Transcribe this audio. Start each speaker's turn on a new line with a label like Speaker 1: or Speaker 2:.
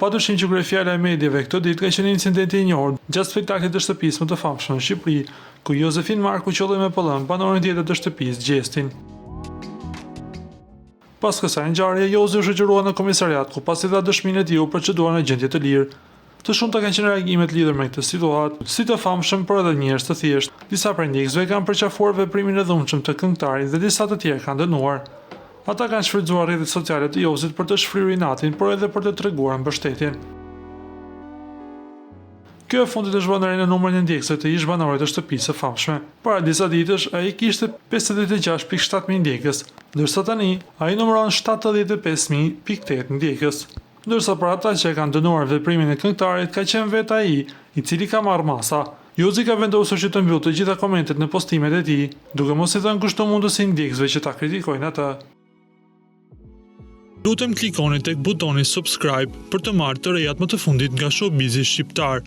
Speaker 1: Padyshim që kryefjala e mediave këto ditë ka qenë incidenti i njohur gjatë spektaklit të shtëpisë më të famshme në Shqipëri, ku Jozefin Marku qëlloi me pëllëmbë banorin tjetër të shtëpisë, Gjestin. Pas kësaj ngjarje, Jozi u shoqërua në komisariat ku pasi dha dëshminë e tij u procedua në gjendje të lirë. Të shumta kanë qenë reagimet lidhur me këtë situatë, si të famshëm, por edhe njerëz të thjeshtë. Disa prej ndjekësve kanë përqafuar veprimin e dhunshëm të këngëtarit dhe disa të tjerë kanë dënuar. Ata kanë shfrytëzuar rrjetet sociale të Jozit për të shfryrë inatin, por edhe për të treguar mbështetjen. Kjo e fundit është vënë re në numrin e ndjekësve të ish-banorit të shtëpisë së famshme. Para disa ditësh, ai kishte 56.7 mijë ndjekës, ndërsa tani, ai numëron 75.8 ndjekës. Ndërsa për ata që e kanë dënuar veprimin e këngëtarit ka qenë vetë ai, i cili ka marrë masa. Jozi ka vendosur që të mbyllë të gjitha komentet në postimet e tij, duke mos i dhënë kështu mundësinë ndjekësve që ta kritikojnë atë.
Speaker 2: Lutem klikoni tek butoni subscribe për të marrë të rejat më të fundit nga showbizi shqiptar.